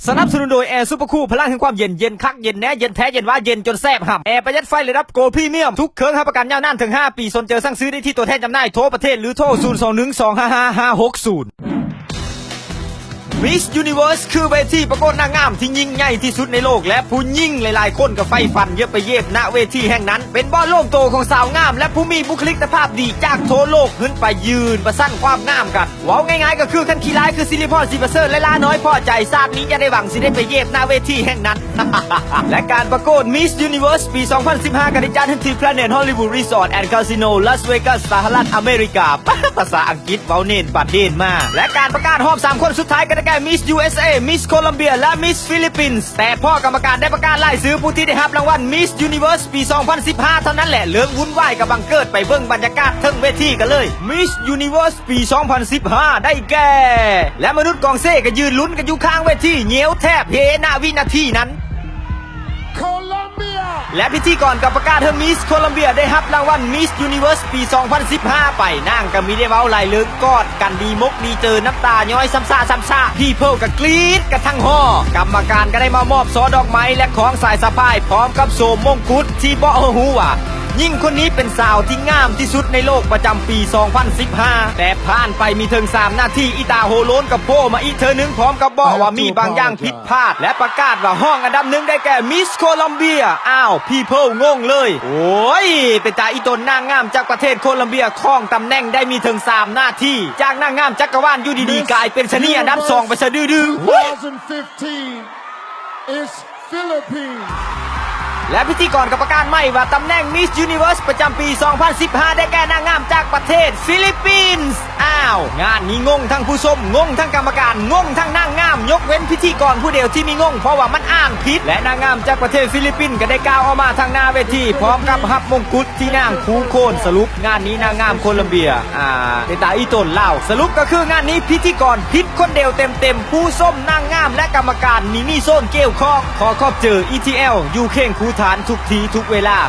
ສະໜັບສະໜູນໂດຍ ແອ ຊຸບເປີຄູ ພະລັງແຫ່ງຄວາມເຢັນ ເຢັນຄັກ ເຢັນແນ່ ເຢັນແທ້ ເຢັນວ່າ ເຢັນຈົນແຊບຫຳ. ແອປະຢັດໄຟລະດັບໂກ ພຣີມຽມ ທຸກເຄື່ອງຮັບປະກັນຍາວນານເຖິງຫ້າປີ. ສົນໃຈສັ່ງຊື້ໄດ້ທີ່ຕົວແທນຈຳໜ່າຍ ໂທປະເທດ ຫຼື ໂທສູນສອງໜຶ່ງສອງຫ້າຫ້າຫ້າຫົກສູນ. Miss Universe ຄືເວທີປະກວດນາງງາມທີ່ຍິ່ງໃຫຍ່ທີ່ສຸດໃນໂລກ ແລະ ຜູ້ຍິງຫຼາຍໆຄົນກໍໃຝ່ຝັນຢາກໄປເຢບນະເວທີແຫ່ງນັ້ນ. ເປັນບ່ອນລວມໂຕຂອງສາວງາມ ແລະ ຜູ້ມີບຸກຄະລິກຕະພາບດີຈາກທົ່ວໂລກ ຂຶ້ນໄປຢືນປະຊັນຄວາມງາມກັນ. ເວົ້າງ່າຍໆກໍຄື ຄັນຂີ້ລ້າຍຄື ສິລິພອນ ສີປະເສີດ ແລະ ຫຼ້ານ້ອຍ ພໍໃຈ, ຊາດນີ້ຢ່າໄດ້ຫວັງຊິໄດ້ໄປເຢບນະເວທີແຫ່ງນັ້ນ. ແລະ ການປະກວດ Miss Universe ປີສອງພັນສິບຫ້າ ກໍໄດ້ຈັດຂຶ້ນທີ່ Planet Hollywood Resort and Casino Las Vegas ສະຫະລັດອາເມລິກາ. ພາສາອັງກິດເວົ້າເໜນປານເດນມາກ. ແລະ ການປະກາດຮອບສາມຄົນສຸດທ້າຍກໍໄດ້ແກ່ Miss ຢູເອສເອ Miss Colombia ແລະ Miss Philippines. ແຕ່ພໍກຳມະການໄດ້ປະກາດລາຍຊື່ຜູ້ທີ່ໄດ້ຮັບລາງວັນ Miss Universe ປີ ສອງພັນສິບຫ້າ ເທົ່ານັ້ນແຫຼະ ເລື່ອງວຸ້ນວາຍກໍບັງເກີດ. ໄປເບິ່ງບັນຍາກາດເທິງເວທີກັນເລີຍ. Miss Universe ປີ ສອງພັນສິບຫ້າ ໄດ້ແກ່ ແລະ ມະນຸດກອງເຊກໍຢືນລຸ້ນກັນຢູ່ຂ້າງເວທີ ຫຍ້ວແທບເຮນະວິນາທີນັ້ນ. Colombia ແລະ ພິທີກອນກໍປະກາດໃຫ້ Miss Colombia ໄດ້ຮັບລາງວັນ Miss Universe ປີ ສອງພັນສິບຫ້າ ໄປ. ນາງກໍມີໄດ້ເວົ້າຫຼາຍເລື່ອງ ກອດກັນດີມົກດີເຈີ ນ້ຳຕາຍ້ອຍຊ້ຳຊະຊ້ຳຊະ. People ກໍກຣີດກັນທັງຫໍ. ກຳມະການກໍໄດ້ມາມອບຊໍ່ດອກໄມ້ ແລະ ຂອງສາຍສະພາຍ ພ້ອມກັບໂສມມົງກຸດທີ່ເບາະໃຫ້ຮູ້ວ່າ ຍິງຄົນນີ້ເປັນສາວທີ່ງາມທີ່ສຸດໃນໂລກປະຈຳປີ ສອງພັນສິບຫ້າ. ແຕ່ຜ່ານໄປມີເຖິງສາມນາທີ ອີຕາໂຫໂລນກໍໂຜ່ມາອີກເທື່ອໜຶ່ງ ພ້ອມກັບເບາະວ່າມີບາງຢ່າງຜິດພາດ ແລະ ປະກາດວ່າຮອງອັນດັບໜຶ່ງໄດ້ແກ່ Miss Colombia. ອ້າວ People ງົງເລີຍ. ໂອ້ຍ ເປັນຕາອີ່ຕົນ, ນາງງາມຈາກປະເທດໂຄລັມເບຍຄອງຕຳແໜ່ງໄດ້ມີເຖິງສາມນາທີ. ຈາກນາງງາມຈັກກະວານ ຢູ່ດີໆກາຍເປັນຊະນີອັນດັບສອງໄປຊະດື້ໆ. Two thousand fifteen is Philippines ແລະ ພິທີກອນກໍປະກາດໃໝ່ວ່າ ຕຳແໜ່ງ Miss Universe ປະຈຳປີ ສອງພັນສິບຫ້າ ໄດ້ແກ່ນາງງາມຈາກປະເທດຟີລິບປິນ. ອ້າວ ງານນີ້ງົງທັງຜູ້ຊົມ, ງົງທັງກຳມະການ, ງົງທັງນາງງາມ, ຍົກເວັ້ນພິທີກອນຜູ້ດຽວທີ່ມີງົງ ເພາະວ່າມັນອ່ານຜິດ. ແລະ ນາງງາມຈາກປະເທດຟີລິບປິນກໍໄດ້ກ່າວອອກມາທາງໜ້າເວທີ ພ້ອມກັບຮັບມົງກຸດທີ່ນາງຄູໂຄນ. ສະຫຼຸບງານນີ້ນາງງາມໂຄລັມເບຍ ອ່າ ເປັນຕາອີ່ຕົນລາວ. ສະຫຼຸບກໍຄືງານນີ້ພິທີກອນຜິດຄົນດຽວເຕັມໆ, ຜູ້ຊົມ, ນາງງາມ ແລະ ກຳມະການມີມີສ່ວນກ່ຽວຂ້ອງ. ຂໍຂອບເຈີ ອີທີແອລ ຢູ່ຄຽງຄູ່ທ່ານທຸກທີ່ທຸກເວລາ.